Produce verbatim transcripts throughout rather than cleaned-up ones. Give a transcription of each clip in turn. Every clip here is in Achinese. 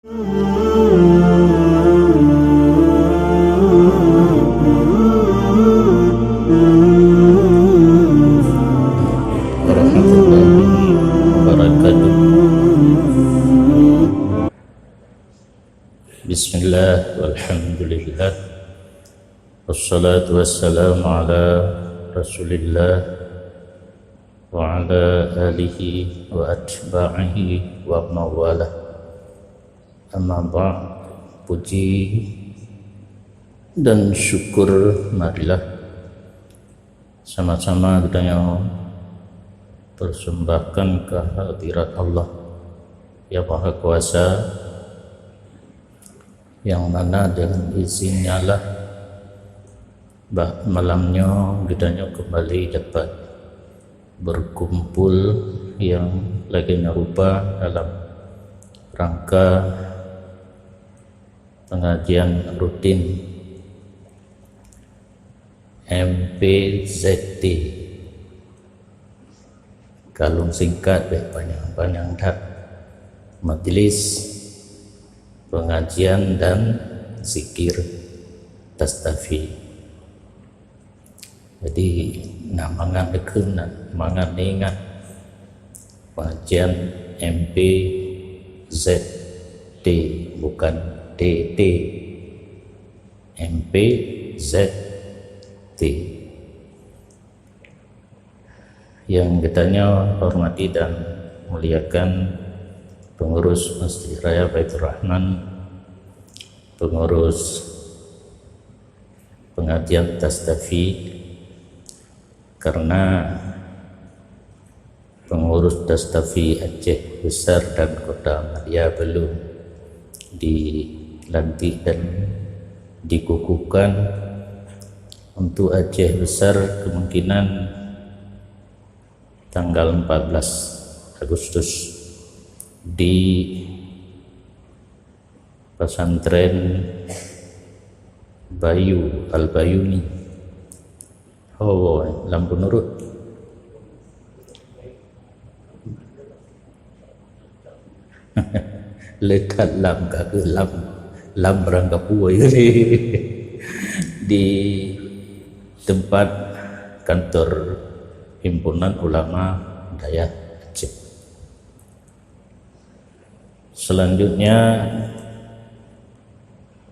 Warahmatullahi wabarakatuh. Bismillah, walhamdulillah, wassalatu wassalamu ala Rasulillah wa ala alihi wa atba'ihi wa mawalah. Amma ba'd, puji dan syukur marilah sama-sama geutanyoe persembahkan kehadirat Allah yang Maha Kuasa, yang mana dengan izin-Nya lah bak malam nyoe geutanyoe kembali dapat berkumpul yang lagée nyoe rupa dalam rangka pengajian rutin M P Z T. Ka lôn singkat bék panyang-panyang that, Majlis Pengajian dan Zikir Tastafi. Jadi, na mangat dikeue, na mangat ingat pengajian M P Z T, bukan T T, M P Z T. Yang geutanyoe hormati dan muliakan pengurus Masjid Raya Baitur Rahman, pengurus pengajian Tastafi, karena pengurus Tastafi Aceh Besar dan Kota Madia belum dilantik dan dikukuhkan. Untuk Aceh Besar kemungkinan tanggal empat belas Agustus di pesantren Bayu Al-Bayuni. Oh, lam Peunurot. Lekat lam ka keuh lam, lam rangkapeue di tempat kantor Himpunan Ulama Dayah Aceh. Selanjutnya,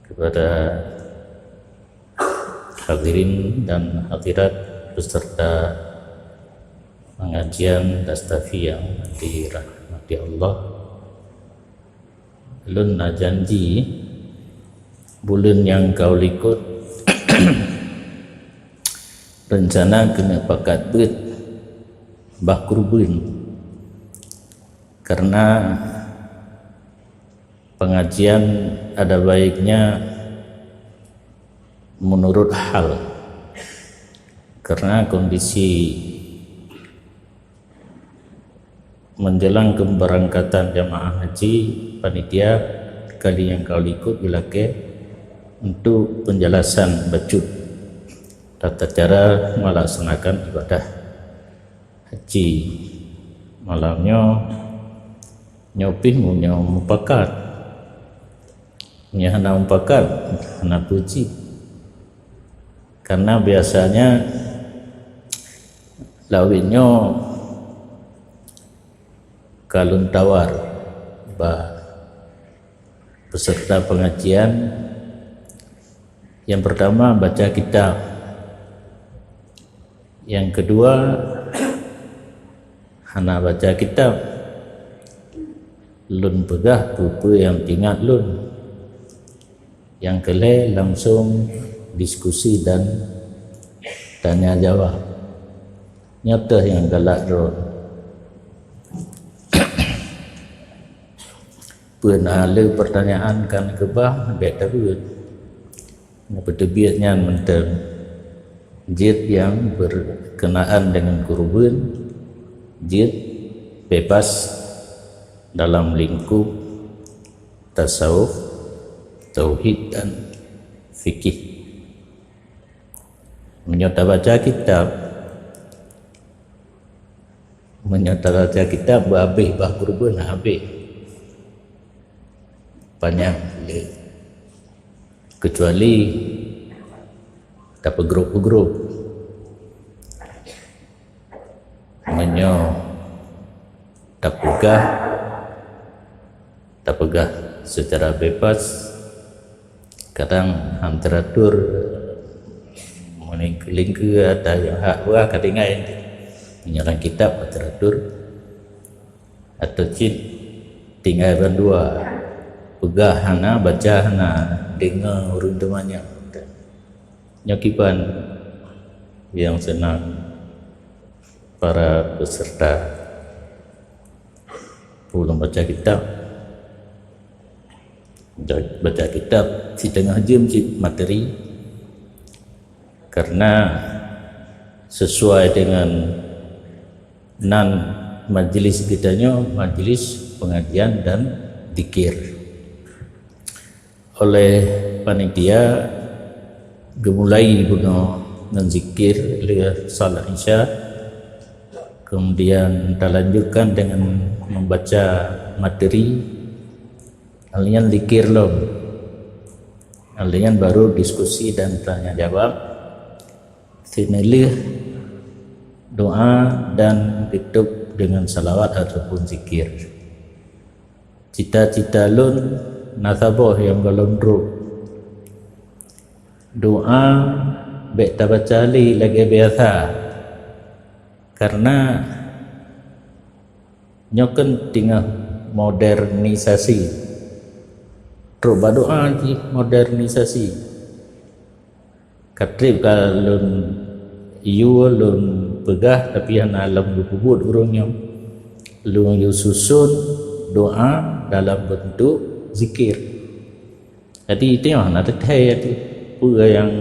kepada hadirin dan hadirat peserta pengajian Tastafi yang dirahmati Allah, lôn na janji buleuen nyang ka likot rencana keuneuk pakat beuet bah keureubeuen. Karena pengajian ada baiknya menurut hal. Karena kondisi menjelang keberangkatan jamaah haji, panitia kali nyang ka likot geulakée untuk penjelasan bacut tata cara melaksanakan ibadah haji malam nyoe. Nyoe pih meunyoe mupakat, nyoe hana mupakat, hana puji. Karena biasanya lawét nyoe ka lôn tawar bak peserta pengajian. Yang pertama, baca kitab. Yang kedua, hana baca kitab. Lôn peugah peue-peue nyang teuingat lôn. Nyang keulhée langsung diskusi dan tanya jawab. Nyoe teuh nyang galak droe. Peue na le pertanyaan kan keubah, bék tabeuet. Nyang peuteubiet nyan mantong jeuet nyang berkenaan dengan keureubeuen, jeuet bebas dalam lingkup tasawuf, tauhid dan fikih. Meunyoe tabaca kitab, meunyoe tabaca kitab beuhabéh bah keureubeuen habéh. Panyang lé, kecuali tapeugrup-peugrup. Meunyoe tapeugah, tapeugah secara bebas, kadang han teratur, meulingkeu-lingkeu, ada nyang hak peugah ka tinggai. Meunyoe lam kitab teratur, atau cit tinggai bandua, peugah hana, baca hana, deungoe ureuëng teumanyong. Nyoe kiban nyang seunang para peserta. Ulôn baca kitab, baca kitab siteungoh jeuem cit materi, karena sesuai dengan nan majlis geutanyoe, majlis pengajian dan zikir. Oleh panitia, geumulai bunoe ngon zikir lheueh salat Isya, kemudian talanjutkan dengan membaca materi, lheueh nyan zikir lom, lheueh nyan baru diskusi dan tanya jawab, sineulheueh doa dan tutup dengan salawat ataupun zikir. Cita-cita lôn na saboh nyang goh lom trok. Doa bék tabaca lé lagée biasa, karena nyoe kan teungoh modernisasi. Trok bak doa jih modernisasi. Ka treb ka lôn yue, lôn peugah, tapi hana lôn geupeubuet ureuëng nyoe. Lôn yue susun doa dalam bentuk zikir. Jadi, itu hana teuthée tu. Peue nyang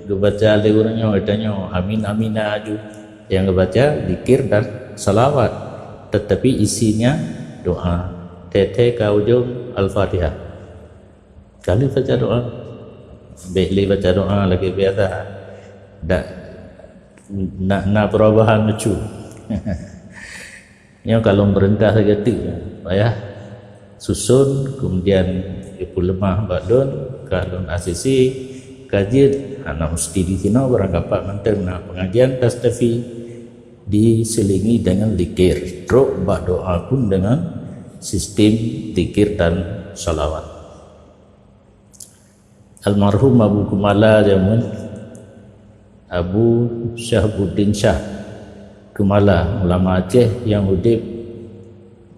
geubaca lé ureuëng nyoe, geutanyoe amin, amina aju. Nyang geubaca zikir dan salawat. Tetapi isinya doa. Thée-thée ka ujong Al-Fatihah. Ka lheueh baca doa. Bék lé baca doa lagée biasa. Dak na, na perubahan lucu. Nyoe ka lôn peurintah sagai teuk. Payah susun, kemudian geupeuleumah bak lôn, ka lôn A C C, ka jeuet, hana musti di sinoe, barangkapat mantong na pengajian tastafi, diselingi dengan zikir. Trok bak doa pun dengan sistem zikir dan salawat. Almarhum Abu Keumala jameun, Abu Syahbuddin Syah Keumala, ulama Aceh nyang udeb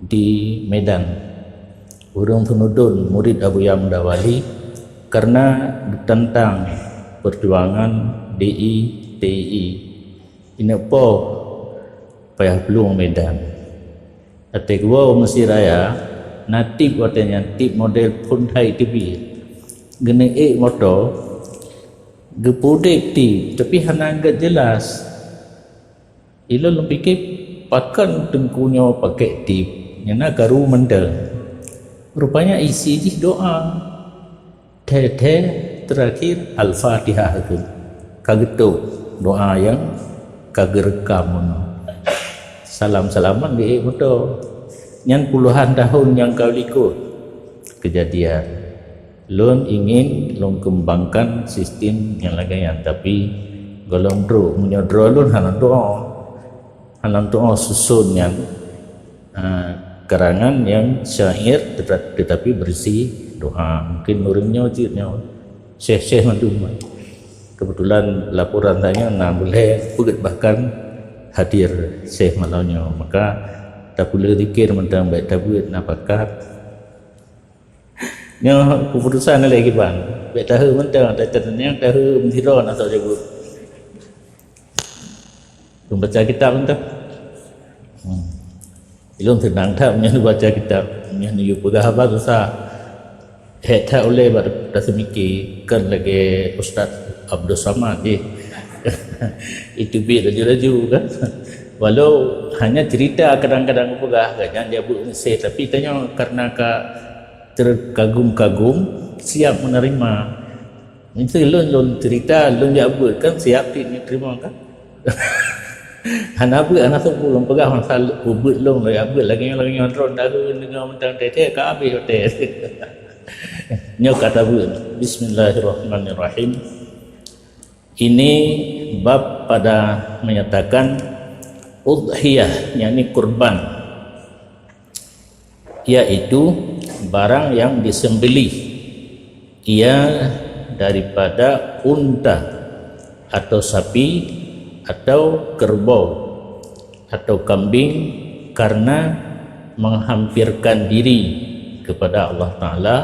di Medan. Ureuëng Seunudon, murit Abuya Muda Wali, karena geutantang peujuangan D I T I. Ineuk po payah plueng Medan. Watée geuwoe u Mesir Raya, na tib watée nyan, tib model phon hai teubiet. Geuneuk ék moto, geupeudeb tib, tapi hana gét jelas. Ilôn lôn pike, pakon teungku nyoe pakai tib, nyang na karu mantong. Rupanya isi jih doa. Thée-thée teurakhir Al-Fatihah keu ka geutok doa nyang ka geureukam nyoe. Salam-salaman geuék moto. Nyan puluhan tahun nyang ka likot keujadian. Lôn ingin lôn keumbangkan sistem nyang lagée nyan, tapi goh lom trok meunyoe droe lôn hana tuoh. Hana tuoh susun nyan, ah, karangan nyang syair teta-, tetapi berisi doa. Mungkin ureuëng nyoe jeuet nyoe, syekh-syekh mandum. Kebetulan laporan saya na bulée peuet bahkan hadir syekh malam nyoe. Maka tapeuleueh zikir mantong, bék tabeuet na pakat. Nyoe keputusan lé kiban. Bék tahe mantong, ta-, ta-, nyang tahe meusira na sok jago. Membaca kitab entah. Hmm. Ilôn seunang that meunyoe baca kitab, meunyoe yue peugah haba susah. Hék that ulée bak taseumiké, kon lagée Ustaz Abdul Samad jih. Itu bit laju-laju kan. Walau hanya cerita kadang-kadang peugah, kadang dia buat mesej, tapi tanyoe karena ka terkagum-kagum, siap menerima. Miseu lôn, lôn cerita, lôn jak beuet kan, siap cit neuteurimong kan. Hana beuet, hana sapeue lôn peugah, masa lôn beuet lôn, lôn jak beuet lagée nyoe, lagée nyoe, droe tahu deungoe mantong teuh-teuh, ka habéh watée. Nyoe ka tabeuet. Bismillahirrahmanirrahim. Ini bab pada menyatakan udhiyah, yakni kurban, yaitu barang yang disembelih, ia daripada unta atau sapi atau kerbau atau kambing karena menghampirkan diri kepada Allah Ta'ala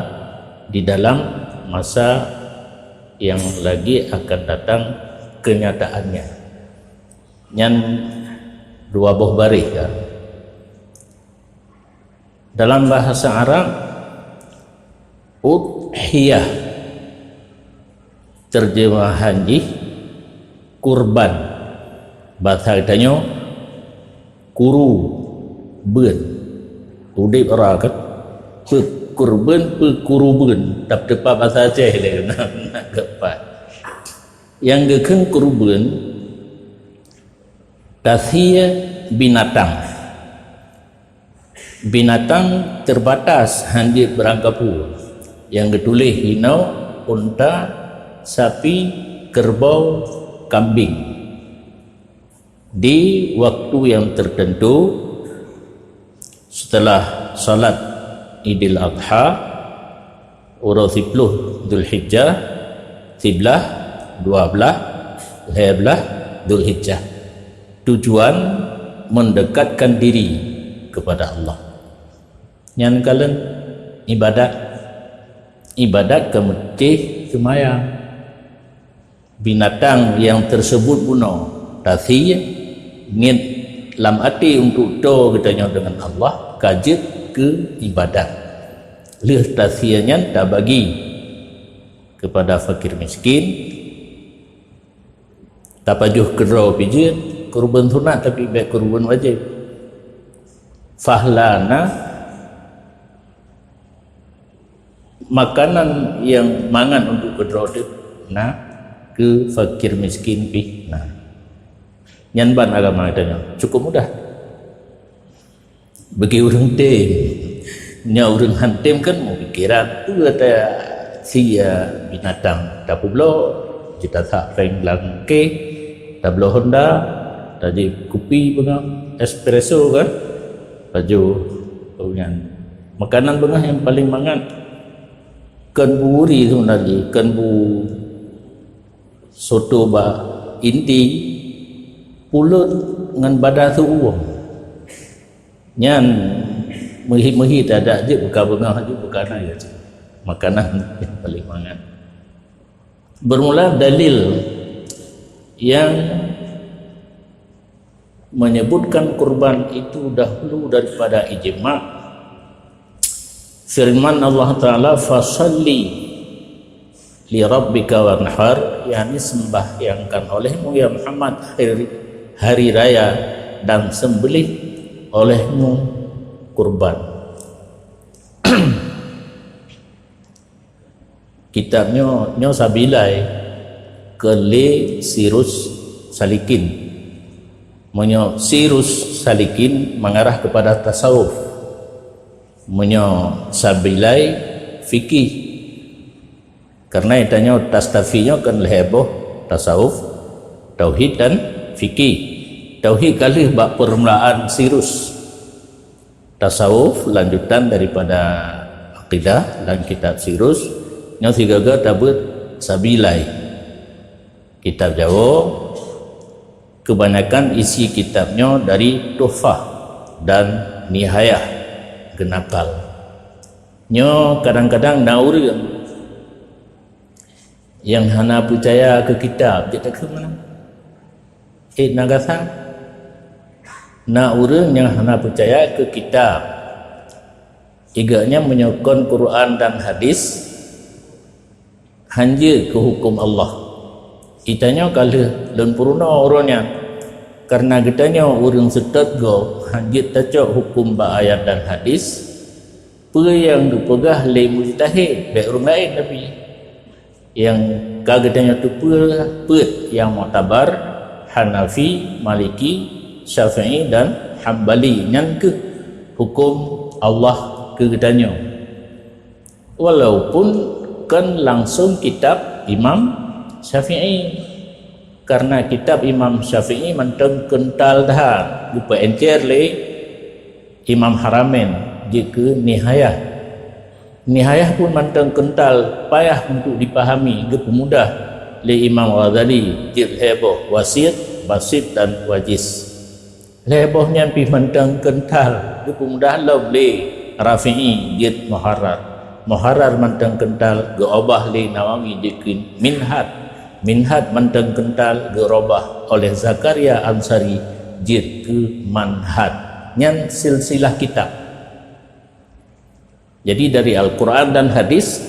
di dalam masa yang lagi akan datang kenyataannya. Nyan dua boh baréh, kan? Dalam bahasa Arab, udhiyah, terjemahan jih kurban. Bahasa geutanyoe, kuru beuen. Udeb ra kan? Peu kurban, peu kuru beuen. Tapi tepat bahasa Aceh lé, na, na geupat. Nyang geukheun kurban, tasie binatang. Binatang terbatas, hana jeuet beurangkapeue. Nyang geutuléh inoe unta, sapi, kerbau, kambing. Di waktu yang tertentu setelah salat Idul Adha, uroe siploh Zulhijjah, siblaih, dua blaih, lhée blaih Zulhijjah. Tujuan mendekatkan diri kepada Allah. Nyan kalon ibadat. Ibadat ka meucéh seumayang. Binatang nyang teusebut bunoe tasie, niet lam até untuk toe geutanyoe deungon Allah, ka jeuet keu ibadat. Lheueh tasie nyan tabagi kepada fakir miskin, tapajoh keudroe pih jeuet, kurban sunat tapi bék kurban wajéb. Fahla na, makanan nyang mangat untuk keudroe teuh na, keu fakir miskin pih na. Nyan ban agama geutanyoe cukup mudah. Bagi ureuëng tem, nyoe ureuëng han tem kan meupikiran peue tasie binatang, tapeubloe, jitasak péng lam kéh, tabloe honda, tajieb kupi beungoh, espresso kan, pajoh nyan. Makanan beungoh nyang paleng mangat. Kon bu uri sebenarnya, kon bu soto bak inti, pulut ngon bada seuuem. Nyan meuhi-meuhi tadak jeuet buka beungoh, jeuet buka na ya. Makanan yang paling mangat. Bermula dalil yang menyebutkan kurban itu dahulu daripada ijma. Firman Allah Ta'ala, "Fasalli li rabbika wanhar," yakni sembahyangkan olehmu ya Muhammad hari, hari raya dan sembelih olehmu kurban. Kitab nyoe, nyoe Sabilai keu lé Sirus Salikin. Meunyoe Sirus Salikin mengarah kepada tasawuf. Meunyoe Sabilai fikih. Karena tanyoe Tastafi nyoe kan lhée boh tasawuf, tauhid dan fikih. Tauhid ka lheueh bak permulaan Sirus. Tasawuf lanjutan daripada akidah dan kitab Sirus, nyoe sigaga tabeuet Sabilai. Kitab Jawoe, kebanyakan isi kitab nyoe dari Tuhfah dan Nihayah geunakal. Nyoe kadang-kadang na ureuëng nyang hana peucaya keu kitab, jeuet takheun meunan. Eh, na gasa? Na ureuëng nyang hana peucaya keu kitab. Igak nyan meunyoe kon Quran dan hadis, hanjeuet keu huköm Allah. Geutanyoe ka lheueh lôn peurunoe uroe nyan. Kareuna geutanyoe ureuëng seutôt gob, hanjeuet tacok huköm bak ayat dan hadis, peue nyang geupeugah lé mujtahid, bék ureuëng laén tapi. Nyang ka geutanyoe teupeue peuet nyang muktabar, Hanafi, Maliki, Syafi'i dan Hambali. Nyan kheueh huköm Allah keu geutanyoe. Walaupun kon langsung kitab Imam Syafi'i, karena kitab Imam Syafi'i mantong keuntal that, geupeuencer lé Imam Haramain jeuet keu Nihayah. Nihayah pun mantong keuntal, payah untuk dipahami, geupeumudah lé Imam Ghazali jeuet lhée boh, Wasit, Basit dan Wajiz. Lhée boh nyan pih mantong keuntal, geupeumudah lom lé Rafi'i jeuet Muharrar. Muharrar mantong keuntal, geuobah lé Nawawi jeuet keu Minhaj. Minhaj mantong keuntal, geuobah oleh Zakaria Ansari jeuet keu Manhaj. Nyan silsilah kitab. Jadi dari Al-Quran dan hadis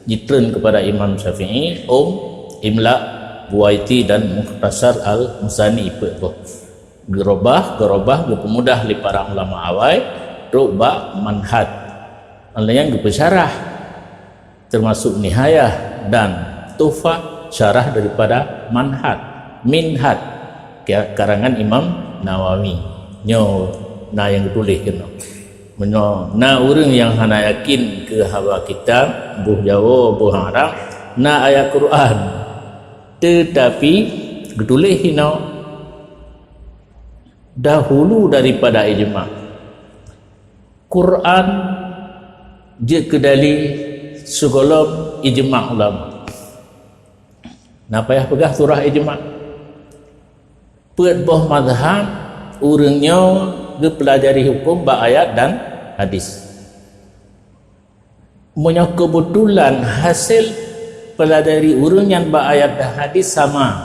jitreun kepada Imam Syafi'i, um, Imla, Buwaiti dan Mukhtasar Al-Muzani peuet boh. Geurobah, geurobah, geupeumudah lé para ulama awai, trok bak Manhaj. Nyang geupeusyarah, termasuk Nihayah dan Tuhfah, syarah daripada Manhaj, Minhaj, ka-, karangan Imam Nawawi. Nyoe na nyang geutuléh keunoe. Meunyoe na ureuëng nyang hana yakin keu haba kitab, boh Jawoe, boh Arab, na ayat Quran, teutapi geutuléh hinoe dahulu daripada ijma. Quran jeuet keu dalil sigohlom ijma ulama. Na payah peugah surah ijma. Peuet boh mazhab ureuëng nyoe geupeulajari huköm bak ayat dan hadis. Meunyoe keubeutulan hasé peulajari ureuëng nyan bak ayat dan hadis sama,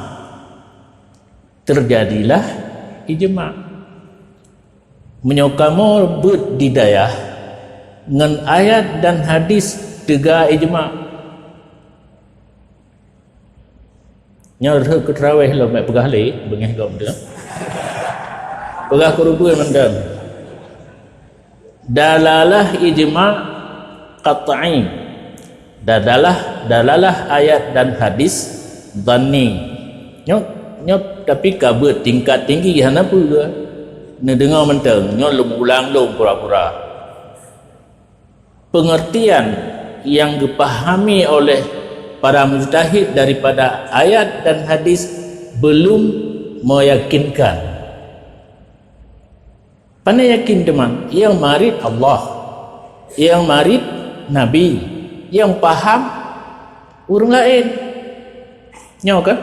teujadilah ijma. Meunyoe kamoe beuet di dayah ngon ayat dan hadis teuga ijma. Nyoe rhot keu teurawéh lom, bèk peugah lé, beungéh gob teuh. Peugah keu rubui mantong. Dalalah ijma qat'i. Dalalah, dalalah ayat dan hadis zanni. Nyoe, nyoe tapi ka beuet tingkat tinggi hana peue. Neudeungoe mantong, nyoe lôn ulang lom pura-pura. Pengertian yang geupahami oleh para mujtahid daripada ayat dan hadis belum meyakinkan. Pane yakin teuma? Nyang marit Allah, nyang marit Nabi, nyang paham ureuëng laén. Nyoe kan?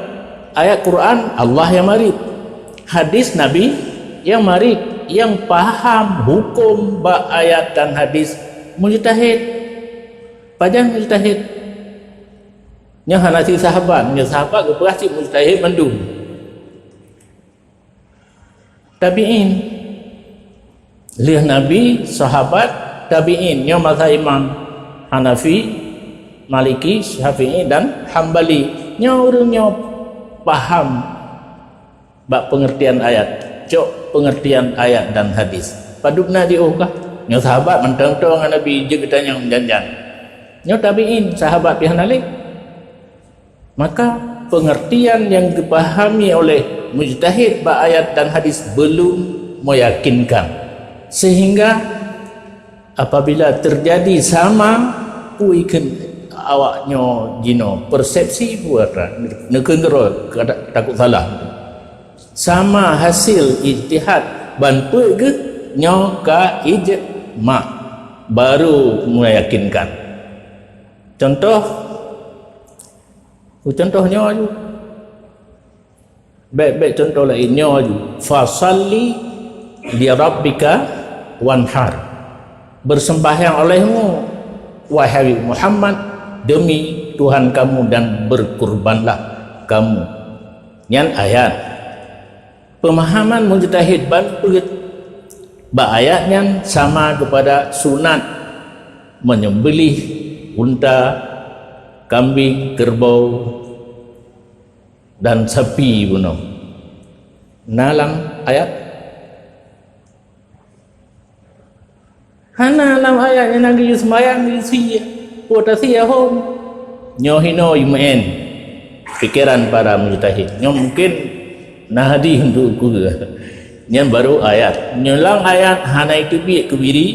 Ayat Quran Allah nyang marit, hadis Nabi nyang marit, nyang paham huköm bak ayat dan hadis mujtahid. Pajan mujtahid? Nyoe hana cit sahabat, nyoe sahabat geupeugah cit mujtahid mandum. Tabi'in. Lheueh Nabi, sahabat, tabi'in. Nyoe mazhab Imam Hanafi, Maliki, Syafi'i dan Hambali. Nyoe ureuëng nyoe paham bak pengertian ayat, cok pengertian ayat dan hadis. Padub na jiôh kah? Nyoe sahabat mantong-tong ngon Nabi jeuet geutanyong jan-jan. Nyoe tabi'in, sahabat pih hana lé. Maka pengertian yang dipahami oleh mujtahid bak ayat dan hadis belum meyakinkan. Sehingga apabila terjadi sama, pui kheun awak nyoe jinoe persepsi buat neukheun keudroe, takut salah. Sama hasil ijtihad ban peuet geuh nyoe ka ijma, baru meyakinkan. Contoh, contoh nyoe aju. Bèk-bèk contoh laén nyoe aju. Fasalli li rabbika wanhar. Bersembahyang olehmu, wahai Muhammad, demi Tuhan kamu dan berkurbanlah kamu. Nyan ayat. Pemahaman mujtahid ban peuet bak ayat nyan sama kepada sunat menyembelih unta, kambing, kerbau, dan sapi bunoe. Na lam ayat? Hana lam ayat nyan lagèe seumbahyang di sie, puasa sie hom. Nyoe hinoe meu'en pikeran para mujtahid. Nyoe mungkin na hadih untuk ukeue. Nyan baru ayat. Nyoe lam ayat hana iteubiet keubiri,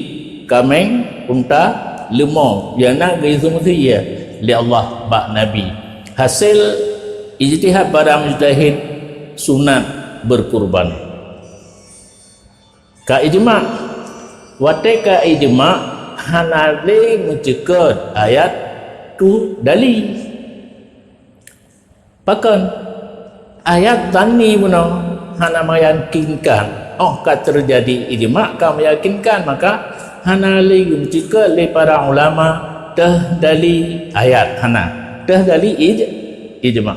kaméng, unta, leumo, nyang na geuseumeusé lé Allah bak Nabi. Hasé ijtihad para mujtahid, sunat beukurban. Ka ijma', watée ka ijma' hana lé meuceukeut ayat tu dali. Pakon? Ayat zanni bunoe hana meyakinkan. Oh ka teujadi ijma' ka meyakinkan, maka hana lé meuceukeut lé para ulama teuh dali ayat, hana. Teuh dali ij-, ijma'.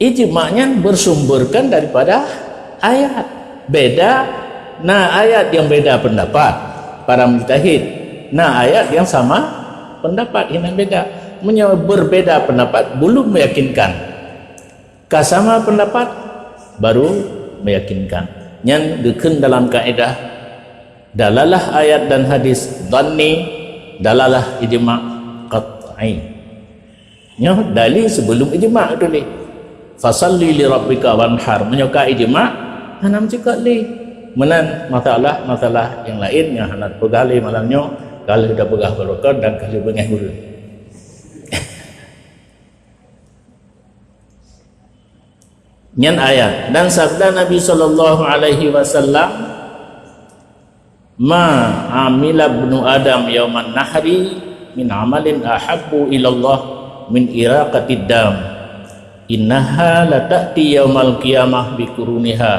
Ijma' nyan bersumberkan daripada ayat. Beda, na ayat nyang beda pendapat para mujtahid, na ayat nyang sama pendapat, inan beda. Meunyoe berbeda pendapat, belum meyakinkan. Ka sama pendapat, baru meyakinkan. Nyan geukheun dalam kaedah dalalah ayat dan hadis zanni, dalalah ijma' qat'i. Nyoe dali sebelum ijma' tuléh. Fasalli li rabbika wanhar. Meunyoe ka ijma', hana meuceukeut lé. Meunan masalah-masalah nyang laén nyang hana teupeugah lé malam nyoe, ka lheueh teupeugah barokon dan ka lheueh beungéh ureuëng. Nyan ayat. Dan sabda Nabi sallallahu alaihi wasallam, "Ma amila ibnu Adam yauman nahri min amalin ahabbu ilallah min iraqatid dam. Innaha lata'ti yaumal qiyamah biquruniha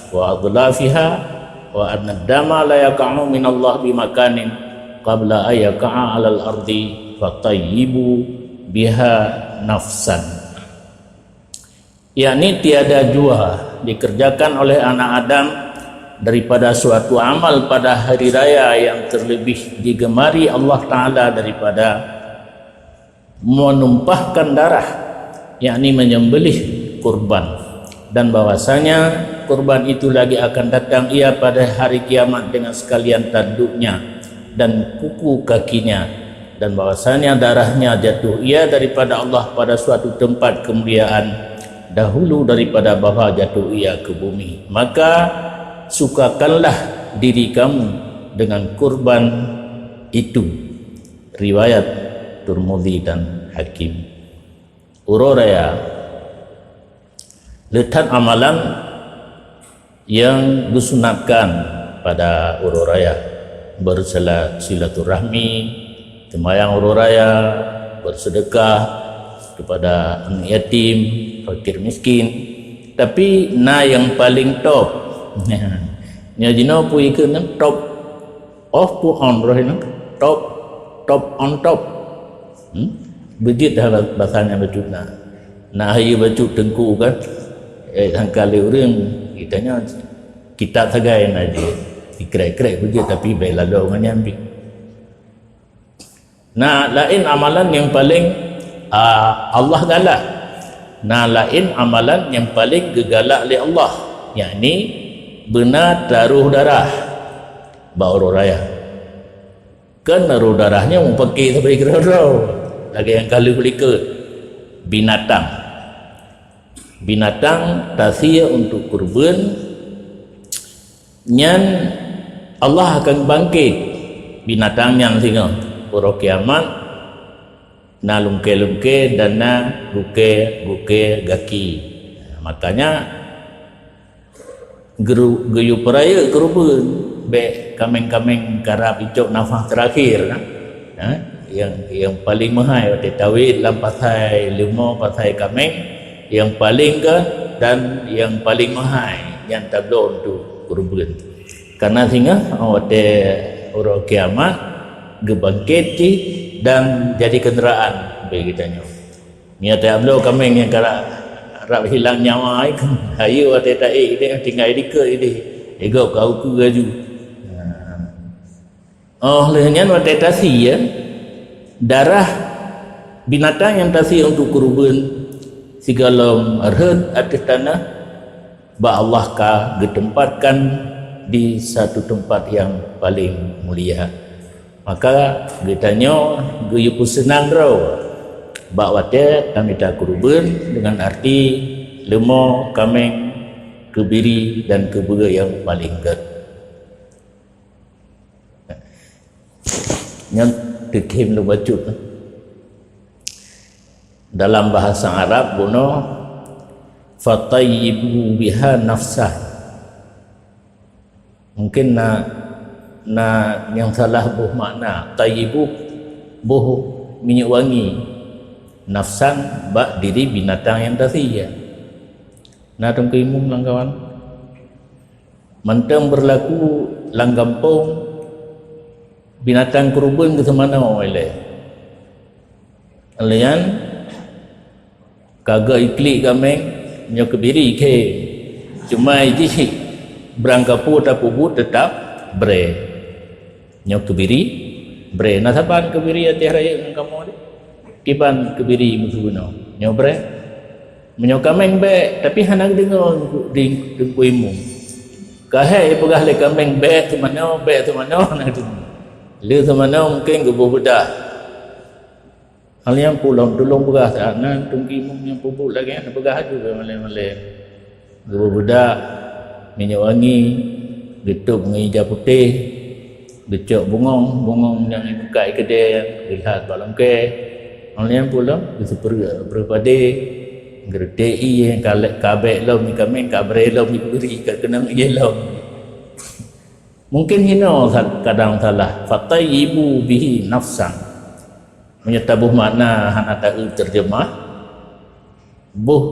wa adlafiha wa annad dama la yaqa'u minallah bimakanin qabla an yaqa'a alal ardi fatayyibu biha nafsan." Yakni tiada jua dikerjakan oleh anak Adam daripada suatu amal pada hari raya yang terlebih digemari Allah Ta'ala daripada menumpahkan darah, yakni menyembelih kurban, dan bahwasanya kurban itu lagi akan datang ia pada hari kiamat dengan sekalian tanduknya dan kuku kakinya, dan bahwasanya darahnya jatuh ia daripada Allah pada suatu tempat kemuliaan dahulu daripada bahwa jatuh ia ke bumi. Maka sukakanlah diri kamu dengan kurban itu. Riwayat Turmudi dan Hakim. Uroe raya, le that amalan nyang geusunatkan pada uroe raya, bersila-, silaturahmi, seumayang uroe raya, bersedekah kepada aneuk yatim, fakir miskin. Tapi na nyang paling top. Nyoe jinoe peue ikheun nyan top. Off pun on roh nyan. Top, top on top. Hmm? Beujeuet dah ba-, basa nyan bacut na. Na hayeue bacut teungku kan. Eh, sangka lé ureuëng, geutanyoe kitab sagai na jih. Dikrek-krek beujeuet tapi bèk laloe ngon nyan pih. Na laén amalan nyang paléng, ah, Allah galak. Na laén amalan nyang paléng geugalak lé Allah, yakni beuna taroh darah bak uroe raya. Kon taroh darah nyoe mupake sabe keudroe-droe, lagèe nyang ka lheueh likot, binatang. Binatang tasie untuk kurban, nyan Allah akan bangkét binatang nyan singoh uroe kiamat, na lungkée-lungkée dan na gukée-gukée gaki. Makanya, Geuru-, geuyue peurayeuk keureubeuen, bèk kaméng-kaméng karab icok nafah teurakhir, nah. Ha? Nyang, nyang paléng meuhai watèe tawét lam pasai leumo, pasai kaméng, nyang paléng keu dan nyang paléng meuhai nyan tabloe untuk keureubeuen. Karena singoh watèe uroe kiamat geubangkét cit dan jadi keundaraan bagi geutanyoe. Meunyoe tabloe kaméng nyang ka rab hilang nyawa, hayeue watèe taék idéh, tinggai dikeue idéh, digop keu ukeue laju. Óh lheueh nyan watèe tasie, darah binatang nyang tasie untuk keureubeuen sigohlom rhot ateueh tanoh, bak Allah ka geuteumpatkan di satu tempat yang paling mulia. Maka geutanyoe geuyue peuseunang droe bak watèe tamita keureubeuen deungon arti leumo, kaméng, keubiri dan keubeue nyang paléng gèt. Nyan teukhém lôn bacut. Dalam bahasa Arab bunoe, "Fatayyibu biha nafsah." Mungkin na, na nyang salah boh makna. Tayyibu, boh minyeuk wangi. Nafsan, bak diri binatang nyang tasie. Na teungku imum lam kawan? Mantong beurlaku lam gampông, binatang keureubeuen geuseumanoe ilée. Lheuh nyan, ka geu iklik kaméng, nyoe keubiri khém. Cuma jih, beurangkapeue tapeubuet teutap brée. Nyoe keubiri brée. Na saban keubiri ateueh rayeuk ngon kamoe deh? Kiban keubiri meusibunoe. Nyoe brée. Meunyoe kaméng bék, tapi hana geudeungoe di teungku imum. Ka hék jipeugah lé kaméng bék teumanoe, bék teumanoe, hana geudeungoe. Lé teumanoe mungken geuboh beudah. Hal nyang pulom tulông peugah saát na teungku imum nyang peubuet lagée nyan, peugah aju keu malée-malée. Geuboh beudah, minyeuk wangi, geutôb ngon ija putéh, geucok bungong, bungong nyang ibukai keudée, geulhat bak lungkée. Óh lheueh nyan pulom geuseupreuek breueh padé, geureutek ié, ka lé-, ka bék lom ié kaméng, ka brée lom ié keubiri, ka keunong ié lom. Mungken hinoe sa-, kadang salah, "Fatayyibu bihi nafsan." Meunyoe taboh makna hana taeu teurjeumah, boh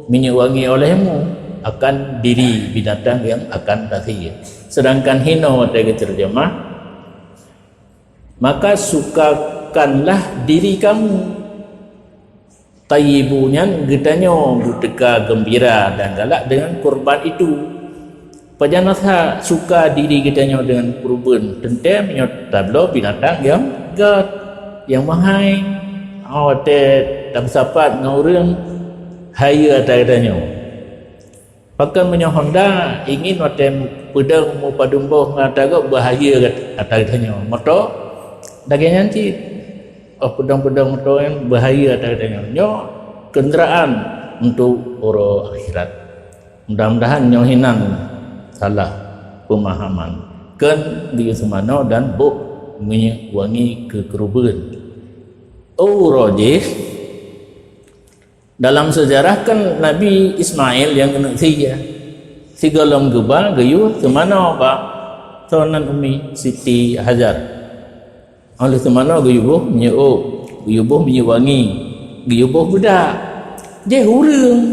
minyeuk wangi olehmu akan diri binatang nyang akan tasie. Sedangkan hinoe watée geuteurjeumah, "Maka sukakanlah diri kamu." Tayyibu nyan geutanyoe beuteuka geumbira dan galak deungon kurban itu. Pajan rasa suka diri geutanyoe deungon kurban, teuntée meunyoe tabloe binatang nyang gét, nyang meuhai, watée tameusapat ngon ureuëng hayeue ata geutanyoe. Pakon meunyoe honda ingin watée peudong meupadum boh ngon ata gob beuhayeue ata geutanyoe, moto lagée nyan cit. Oh, peudong-peudong moto nyan beuhayeue ata geutanyoe. Nyoe keundaraan untuk uroe akhirat. Mudah-mudahan nyoe hinan salah peumahaman. Kheun geuyue seumanoe dan boh minyeuk wangi keu keureubeuen. Uroe jih, dalam seujarah kan Nabi Ismail nyang keuneuk sie. Sigohlom geuba geuyue seumanoe bak soe nan Umi Siti Hajar. Óh lheueh seumanoe geuyue boh minyeuk ôk, geuyue boh minyeuk wangi, geuyue boh beudak. Jih ureuëng.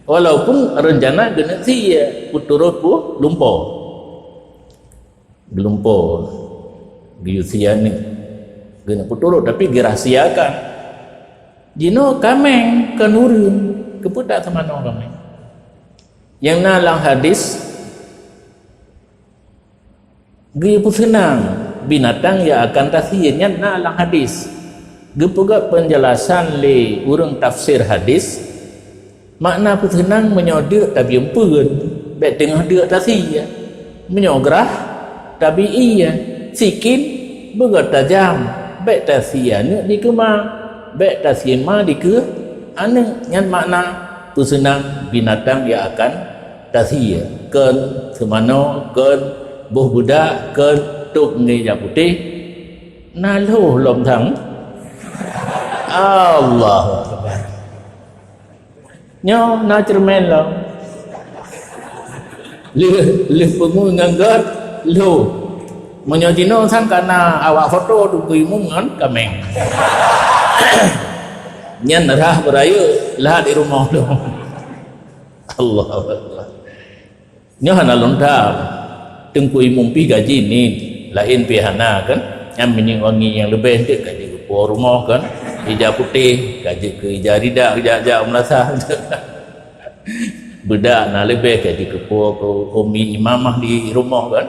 Walaupun reuncana geuneuk sie, peuturot boh lumpo. Geulumpo, geuyue sie aneuk. Geuneuk peuturot, tapi geurahsiakan. Jinoe kaméng kon ureuëng, keupeue taseumanoe kaméng? Nyang na lam hadis, geuyue peuseunang binatang nyang akan tasie, nyan na lam hadis. Geupeugah peunjelasan lé ureuëng tafsir hadis, makna peuseunang meunyoe deuk tabieng peuen, bék teungoh deuk tasie. Meunyoe grah, tabi ié. Sikin, beugöt tajam, bék tasie aneuk dikeue ma, bék tasie ma dikeue aneuk. Nyan makna peuseunang binatang nyang akan tasie. Kon seumanoe, kon boh beudak, kon tôb ngon ija putéh. Na lhôh lom sang. Allahu Akbar. Nyoe na ceureumen lom. Lheueh, lheueh peungui ngon gét, lhôh. Meunyoe jinoe sang ka na awak foto teungku imum ngon kaméng. Nyan rhah beurayeuk, lhah di rumoh lom. Allahu Akbar. Nyoe hana lôn tham. Teungku imum pih gaji niet, laén pih hana kan? Nyan minyeuk wangi nyang leubeh deuek ka jikeupo rumoh kan? Ija putéh, ka jeuet keu ija rida, jak-jak meulasah. Beudak na leubeh ka jikeupo keu umi imamah di rumoh kan?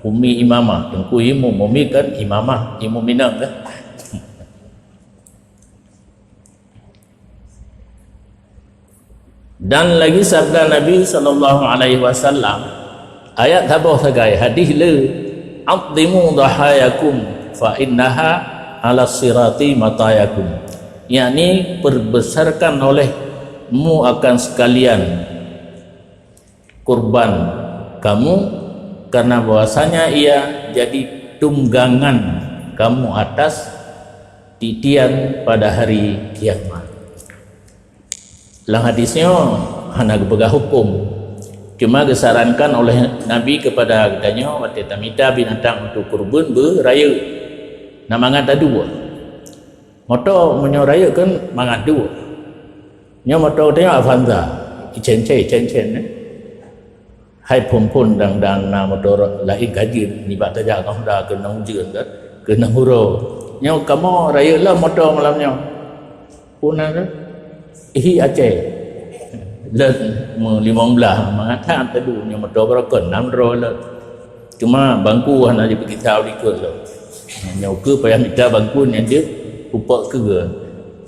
Umi imamah, teungku imum, umi kan imamah, imum inong kan? Dan lagi sabda Nabi sallallahu alaihi wasallam, ayat saboh sagai, hadis le, "Azzimu dhahayakum fa innaha ala sirati matayakum." Yakni, perbesarkan olehmu akan sekalian kurban kamu, karena bahwasanya ia jadi tunggangan kamu atas titian pada hari kiamat. Lam hadis nyoe hana geupeugah huköm, cuma geusarankan oleh Nabi keupada geutanyoe watée tamita binatang untuk kurban beurayeuk, na mangat taduek. Moto meunyoe rayeuk kan mangat duek. Nyoe moto geutanyoe Avanza, icen-cen, icen-cen, eh. Hai phon-phon dang-dang na moto laén ka jeuet nibak tajak keu Honda keu nang ujeuen kan, keu nang uroe. Nyoe kamoe rayeuk lom moto malam nyoe. Puna tu? Hi Aceh. Leuet mu limong blaih mangat that tadu nyoe moto barokon nam droe leuet. Cuma bangku hana jipeugisau likot lom. Nyoe keuh payah mita bangku nyang jeuet pupok keu.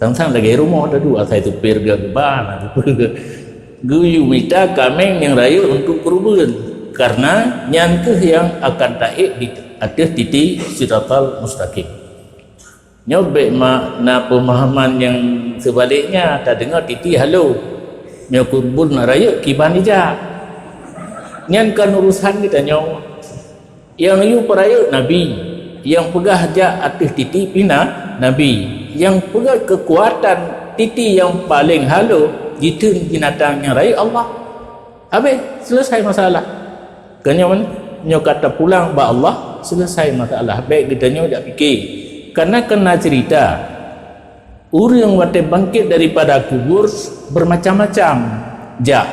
Sang-sang lagée rumoh tadu asai supir geuba na geuyue mita kaméng nyang rayeuk untuk kurban. Karena nyan keuh nyang akan taék di ateueh titi Siratal Mustaqim. Nyoe bék ma-, na peumahaman nyang seubaliknya, tadeungoe titi halo. Nyoe kurban rayeuk kiban ijak. Nyan kon urusan geutanyoe. Nyang yue peurayeuk Nabi, nyang peugah jak ateueh titi pih na Nabi, nyang peugah keukuatan titi nyang paleng halo jitheun binatang nyang rayeuk Allah. Habéh, selesai masalah. Keu nyoe, nyoe ka tapulang bak Allah, selesai masalah. Bék geutanyoe jak pike. Karena keu na cerita, ureuëng watée bangkét daripada kubur bermacam-macam jak.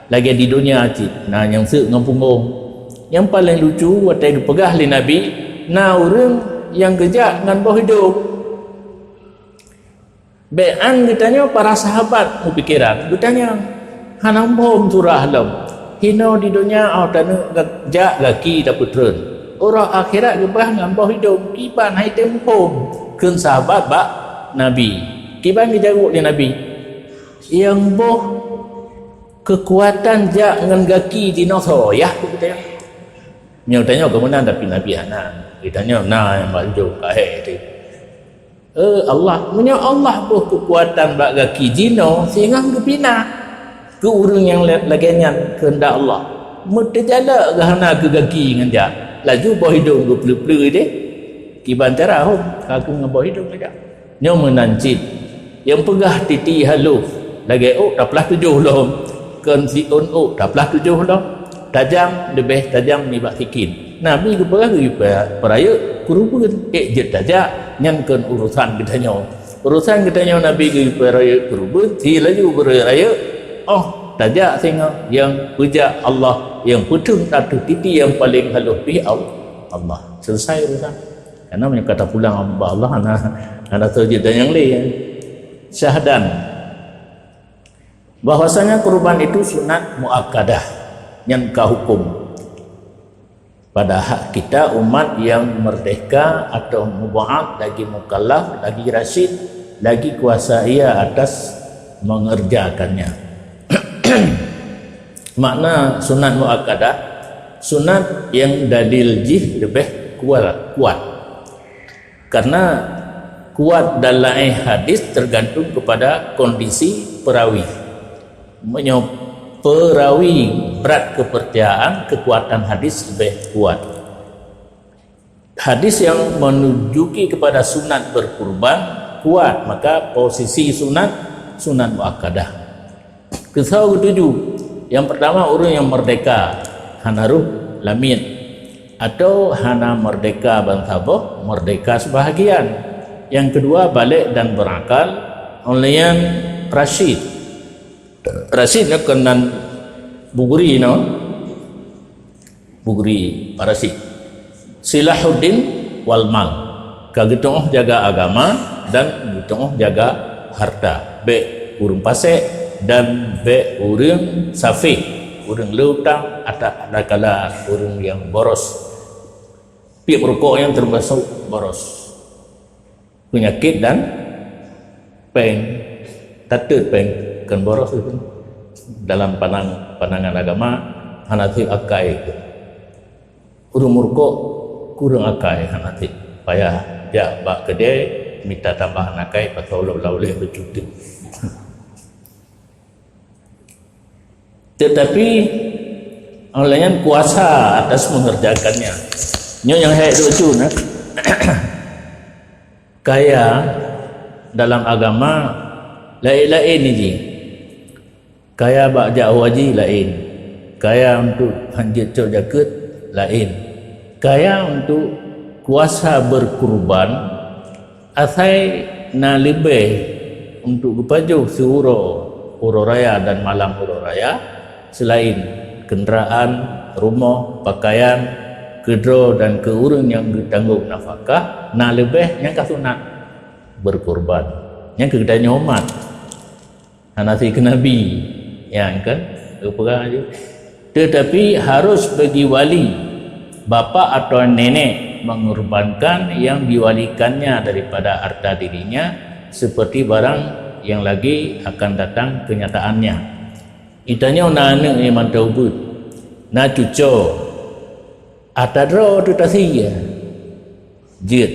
Lagée di donya cit, na nyang seuek ngon punggong. Nyang paleng lucu, watée geupeugah lé Nabi, na ureuëng nyang geujak ngon boh idong. Bék an geutanyoe para sahabat meupikeran, geutanyong, "Hana muphom surah lom. Hinoe di donya 'oh taneuk ga-, jak gaki tapeutreun. Uroe akhirat geupeugah ngon boh idong, kiban han item muphom," kheun sahabat bak Nabi. Kiban geujaweueb lé Nabi, "Nyang boh keukuatan jak ngon gaki jinoe soe yah?" kheun geutanyoe. Nyoe tanyoe keu meunan, tapi Nabi hana. Geutanyoe na nyang bak idong ka hék teuh. Eh, Allah, meunyoe Allah boh keukuatan bak gaki jinoe, singoh geupinah keu ureuëng nyang la-, lagée nyan keuheundak Allah. Meuteujalak geuhana keu gaki ngon jak, laju boh idong geupleue-pleue deh. Kiban cara hom ka keu ngon boh idong ngon jak. Nyoe meunan cit, nyang peugah titi haloh lagée ôk taplah tujoh lom, kon siôn ôk taplah tujoh lom. Tajam, leubeh tajam nibak sikin. Nabi geupeugah geuyue peurayeuk keureubeuen, ék jeuet tajak, nyan kon urosan geutanyoe. Urosan geutanyoe Nabi geuyue peurayeuk keureubeuen, si laju beurayeuk, oh, tajak singoh nyang peujak Allah, nyang peuteun ateueh titi nyang paleng haloh pih Al-, Allah. Selesai urosan. Karena meunyoe ka tapulang bak Allah, hana, hana teuh jeuet dan nyang lé. Syahdan. Bahwasanya kurban itu sunat muakkadah, nyan ka hukum. Padahal kita umat yang merdeka atau mubaad, lagi mukallaf, lagi rasyid, lagi kuasa ia atas mengerjakannya. Makna sunat muakkadah, sunat yang dalil jih lebih kuat, kuat. Karena kuat dan laén hadis tergantung kepada kondisi perawi. Meunyoe perawi brat keupeurcayaan, kekuatan hadis lebih kuat. Hadis yang menunjuki kepada sunat berkurban kuat, maka posisi sunat, sunat muakkadah. Keusoe geutuju, nyang peurtama ureuëng nyang merdeka, hana roh lamiet, atau hana merdeka bansaboh, merdeka sebahagian. Nyang keudua balek dan berakal, óh lheueh nyan rasyid. Rasyid nyoe keunan bugri nyoe. Bugri parasit. Silahuddin wal mal. Ka geutuoh jaga agama dan geutuoh jaga harta. Bék ureuëng pasék dan bék ureuëng saféh, ureuëng le utang, ata-, adakala ureuëng nyang boros. Piep rukok nyan teumasok boros. Peunyakét dan péng, tateut péng, kon boros itu. Dalam panang-, panangan agama, hana sép akai itu. Ureuëng meurukok, kureueng akai, hana sép. Payah jak bak keudè, mita tambahan akai, pasal ulôn-ulôn lé beucuti. Tetapi, Allah yang kuasa atas mengerjakannya. Nyoe nyang hék duek cun, eh? Kaya dalam agama laén-laén jih. Kaya bak jak haji laén. Kaya untuk hanjeuet cok jakeuet laén. Kaya untuk kuasa berkurban, asai na leubeh untuk geupajoh siuroe uroe raya dan malam uroe raya, selain kenderaan, rumoh, pakaian, keudroe dan keu ureuëng nyang geutanggong nafakah, na leubeh nyang ka sunat berkurban. Nyang keu geutanyoe umat. Hana si keu Nabi. Ya kan? Geupeugah laju. Tetapi harus bagi wali, bapak atau nenek mengorbankan yang diwalikannya daripada harta dirinya, seperti barang yang lagi akan datang kenyataannya. Geutanyoe na aneuëk nyang mantong ubeut, na cucoe, ata droe teuh tasie jeuet.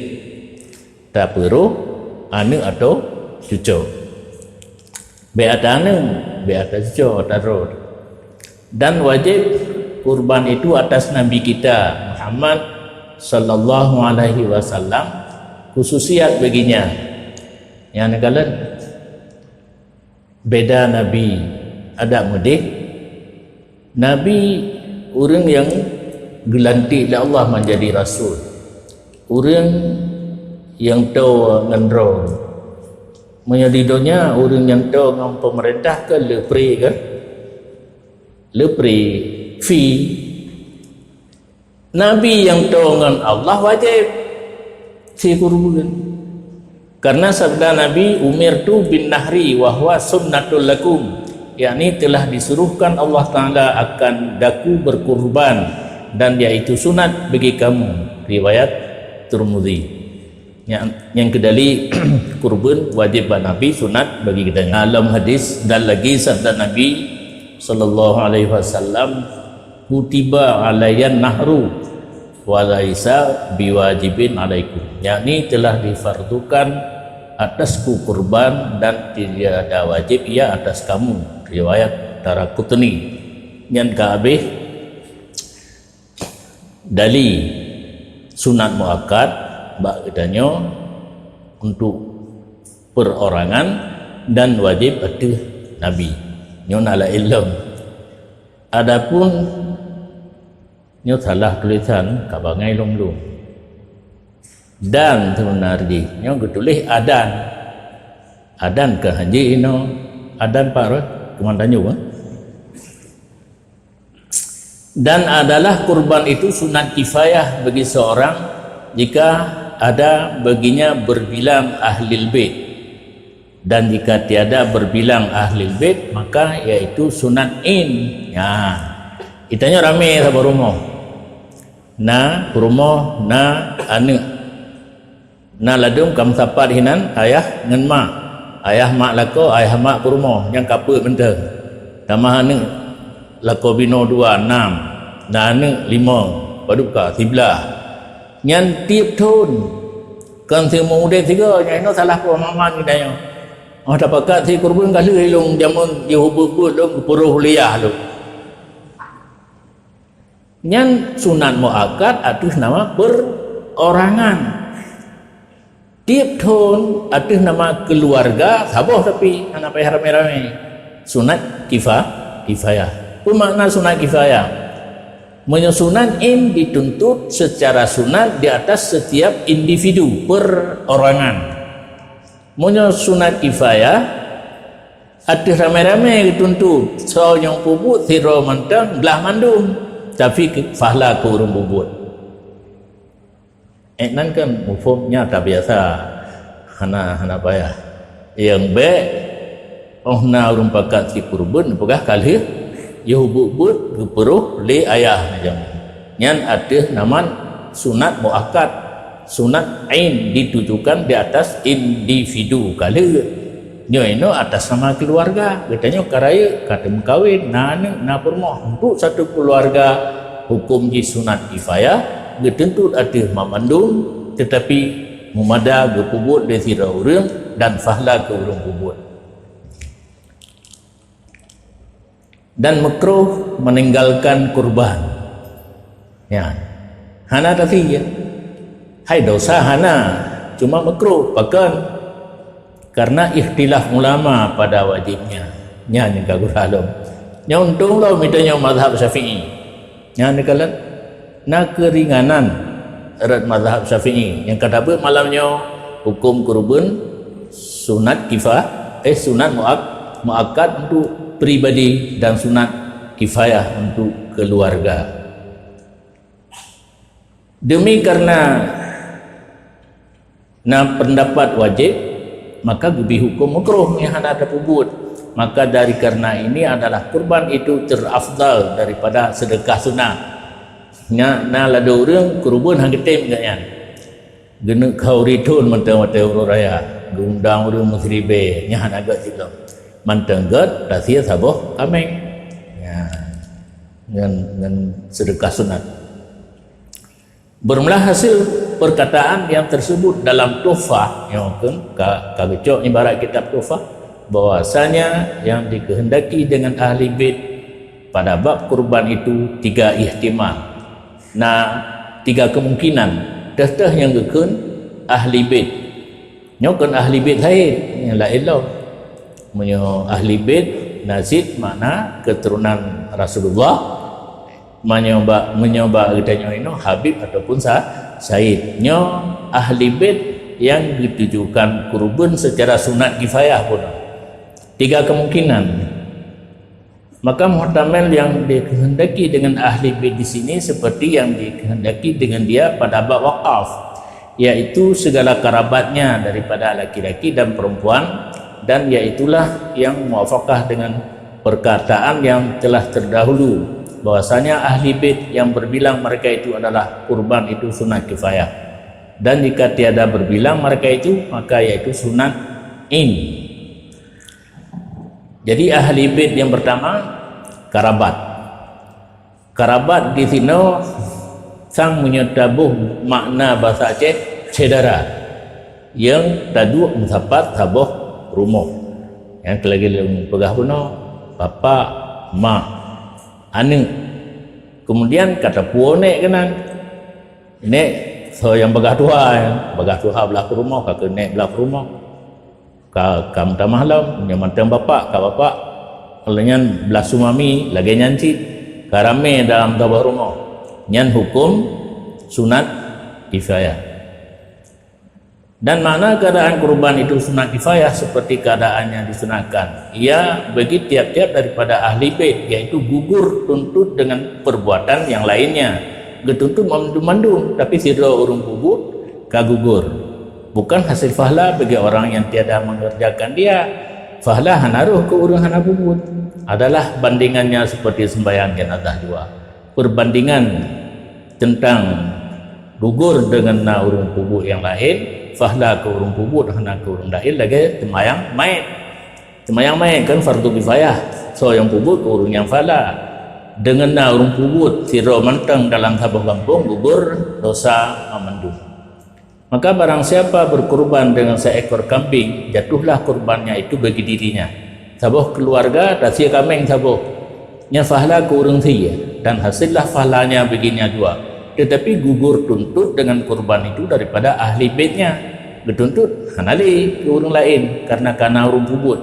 Tapeurôh aneuëk atau cucoe. Bék ata aneuëk, bék ata cucoe, ata droe. Dan wajib kurban itu atas Nabi kita Muhammad sallallahu alaihi wasallam, khususiat baginya. Nyang neukalon beda Nabi, adak meudeh. Nabi ureuëng nyang geulantik lé Allah menjadi rasul. Ureuëng nyang toe ngon droe. Meunyoe di donya, ureuëng nyang toe ngon peumeurintah ke le pri ke? Le pri, fee. Nabi nyang toe ngon Allah wajéb sikureubeuen. Karena sabda Nabi, "Umirtu bin nahri wa huwa sunnatul lakum," yakni telah disuruhkan Allah Taala akan daku berkurban, dan yaitu sunat bagi kamu. Riwayat Turmuzi. Nyang, nyang keudali, kurban wajéb bak Nabi, sunat bagi geutanyoe. Dalam hadis, dan lagi sabda Nabi sallallahu alaihi wasallam, "Kutiba alayyan nahru wa laisa biwajibin alaikum," yakni telah difardukan atasku kurban dan tiada wajib ia atas kamu. Riwayat Daraqutni. Nyan ka habéh dali sunat muakkad bak geutanyoe untuk perorangan dan wajib ateueh Nabi. Nyoe na laén lom. Adapun nyoe salah tulisan, ka bangai lom-lom. Dan seubeuna jih nyoe geutuléh adan. Adan ka haji inoe, adan pat rot, Keumantanyoe, eh? Dan adalah kurban itu sunat kifayah bagi seorang jika ada baginya berbilang ahlil bait. Dan jika tiada berbilang ahlil bait, maka yaitu sunat ain. Ya. Geutanyoe ramé saboh rumoh. Na peurumoh, na aneuëk. Na ladôm ka meusapat hinan ayah ngon mak. Ayah mak lakoe, ayah mak peurumoh, nyang ka peuet mantong. Tamah aneuëk lakoe binoe dua, nam. Na aneuëk limong, padub ka, siblaih. Nyan tieb thon. Kon siumu udeb sigoe, nyan inoe salah peumahaman geutanyoe. Oh, tapakat si kurban ka lheueh lôn jameun jih ubeut-ubeut lôn geupeurôh lé ayah lôn. Nyan sunat muakkad ateueh nama perorangan. Tieb thon ateueh nama keuluwarga saboh tapi hana payah ramé-ramé. Sunat kifa-, kifayah. Peue makna sunat kifayah? Meunyoe sunat ain dituntut secara sunat di atas setiap individu, perorangan. Meunyoe sunat kifayah, ateueh ramé-ramé geutuntut, soe nyang peubuet sidroe mantong, blah mandum, tapi keu-, pahala keu ureuëng peubuet. Eh, nan kan muphom nyata biasa, hana, hana payah. Nyang bék, oh na ureuëng pakat si kurban, peugah ka lheueh, yoh buet-buet geupeurôh lé ayah macam nyan. Nyan ateueh nama sunat muakkad. Sunat ain ditujukan di atas individu ka lheueh. Nyoe inoe atas nama keuluwarga. Geutanyoe ka rayeuk, ka teumeukawen, na aneuëk, na peurumoh. Untuk satu keuluwarga, huköm jih sunat kifayah, geutuntut ateueh banmandum, teutapi meumada geupeubuet lé sidroe ureuëng dan pahala keu ureuëng peubuet. Dan meukruh meninggalkan kurban. Ya. Hana tasie. Hai dosa hana, cuma makruh. Pakon? Karena ikhtilaf ulama pada wajibnya. Nyan nyang ka gura lom. Nyoe untông lom mita nyoe mazhab Syafi'i. Nyan dikalon na keuringanan rot mazhab Syafi'i. Nyang ka tabeuet malam nyoe huköm keureubeuen sunat kifa-, eh, sunat muak-, muakkad untuk pribadi dan sunat kifayah untuk keluarga. Demi karena na pendapat wajib, maka geubri huköm makruh nyang hana tapeubuet. Maka dari karena ini adalah kurban itu terafdal daripada sedekah sunat. Nya na ladôm ureuëng keureubeuen han geutem geuh nyan. Geuneuk khauri thon mantong watée uroe raya, geuundang ureuëng meusiribée, nyan hana gét jilom. Mantong gét tasie saboh kaméng. Nya, ngon, ngon sedekah sunat. Bermula hasil perkataan yang tersebut dalam Tuhfah, nyoe keuh ka, ka geucok ibarat kitab Tuhfah, bahwasanya yang dikehendaki dengan ahli bait pada bab kurban itu tiga ihtimal. Na tiga kemungkinan, teuh-teuh nyang geukheun ahli bait. Nyoe kon ahli bait laén, nyang laén lom. Meunyoe ahli bait na cit makna keturunan Rasulullah, meunyoe bak, meunyoe bak geutanyoe inoe Habib ataupun Sa-, Said. Nyoe ahli bait nyang ditujukan keureubeuen secara sunat kifayah pun. Tiga kemungkinan. Maka muhtamal yang dikehendaki dengan ahli bait di sini seperti yang dikehendaki dengan dia pada bab wakaf, yaitu segala karabatnya daripada laki-laki dan perempuan, dan yaitulah yang muwafaqah dengan perkataan yang telah terdahulu, bahwasanya ahli bait yang berbilang mereka itu adalah kurban itu sunat kifayah. Dan jika tiada berbilang mereka itu, maka yaitu sunat in. Jadi ahli bait yang pertama, karabat. Karabat di sinoe sang meunyoe taboh makna bahasa Aceh, syedara. Nyang taduek meusapat saboh rumoh. Nyang lagée lôn peugah bunoe, bapak, mak, aneuëk. Kemudian ka tapuwoe nék keunan. Nék soe nyang bagah tuha, bagah tuha blah peurumoh, ka keuh nék blah peurumoh. Ka, ka meutamah lom, nyang mantong bapak, ka bapak. Lheueh nyan blah su mami, lagée nyan cit. Ka ramé dalam saboh rumoh. Nyan huköm sunat kifayah. Dan makna keadaan kurban itu sunat kifayah seperti keadaan yang disunatkan. Ia bagi tiap-tiap daripada ahli bait, yaitu gugur tuntut dengan perbuatan yang lainnya. Geutuntut mandum-mandum, tapi sidroe ureuëng peubuet ka gugur. Bukan hasil fahla bagi orang yang tiada mengerjakan dia. Fahla hana roh keu ureuëng hana peubuet. Adalah bandingannya seperti sembahyang jenazah jua. Perbandingan teuntang gugur deungon na ureuëng peubuet nyang laén, fahla keu ureuëng peubuet hana keu ureuëng laén lagée teumayang mait. Teumayang mait kan fardu kifayah, soe nyang peubuet keu ureuëng nyang fahla. Deungon na ureuëng peubuet sidroe mantong dalam saboh gampông gugur dosa mandum. Maka barang siapa berkurban dengan seekor kambing, jatuhlah kurbannya itu bagi dirinya. Saboh keuluwarga tasie kaméng saboh, nyan fahla keu ureuëng sie, dan hasillah fahlanya bagi nya dua. Tetapi gugur tuntut dengan kurban itu daripada ahli baitnya. Geutuntut hana lé keu ureuëng laén karena ka na ureuëng peubuet.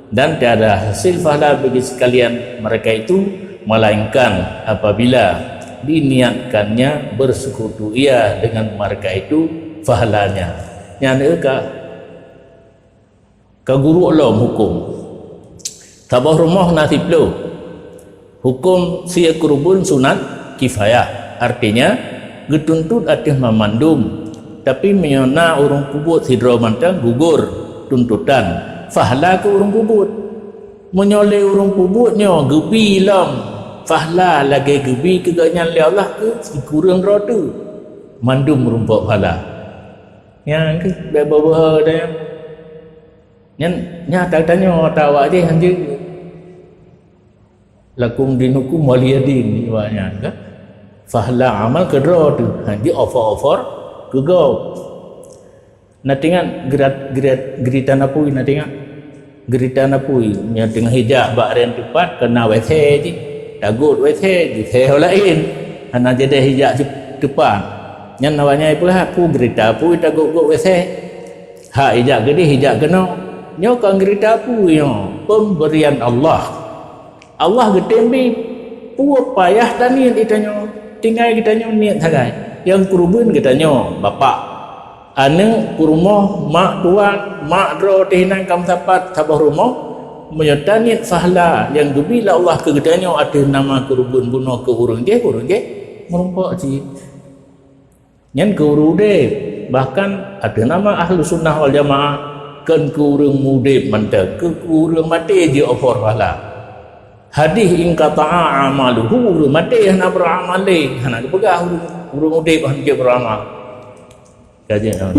Dan tiada hasil fahla bagi sekalian mereka itu, melainkan apabila diniatkannya bersekutu ia dengan mereka itu fahlanya. Nyan ka, ka gurok lom huköm. Saboh rumoh na siplôh. Huköm sie keureubeuen sunat kifayah, artinya geutuntut ateueh mamandum. Tapi meunyoe na ureuëng peubuet sidroe mantong gugur tuntutan, fahla keu ureuëng peubuet. Meunyoe lé ureuëng peubuet nyoe geubi lom fahla lagée geubi keu gobnyan lé Allah keu sikureueng droe teuk, mandum rumpok fahla. Nyan keuh bék boh-boh deh. Nyan nyata tanyoe ata awak jih hanjeuet. Lakum dinukum waliya din, ibarat nyan kan. Fahla amal keudroe teuh, hana jiofor-ofor keu gob. Na teuingat geura-, geura-, geurita napui, na teuingat? Geurita napui, nyang teungoh ijak bak rèn teupat, keu na W C jih. Tagot W C, jisée ho laén. Hana jadeh ijak cep-, Teupat. Nyan awaknyan peugah, "Peue geurita peue tagok-gok W C? Hak ijak keudeh, ijak keunoe." Nyoe kon geurita peue nyoe, pemberian Allah. Allah geutem bi, peue payah taniet geutanyoe, tinggai geutanyoe niet sagai. Nyang keureubeuen geutanyoe, bapak, aneuëk, peurumoh, mak tuan, mak droe teuh inan ka meusapat saboh rumoh, meunyoe taniet pahala nyang geubi lé Allah keu geutanyoe ateueh nama keureubeuen bunoe keu ureuëng jéh, ureuëng jéh meurumpok cit. Nyan keu ureuëng udeb, bahkan ateueh nama Ahlussunnah wal Jamaah, kon keu ureuëng udeb mantong, keu, keu ureuëng maté jiôh pahala. Hadis, "Inqata'a amaluhu," ureuëng maté hana beuramal lé, hana geupeugah ureuëng, ureuëng udeb hana geupeugah beuramal. Ka jeuet.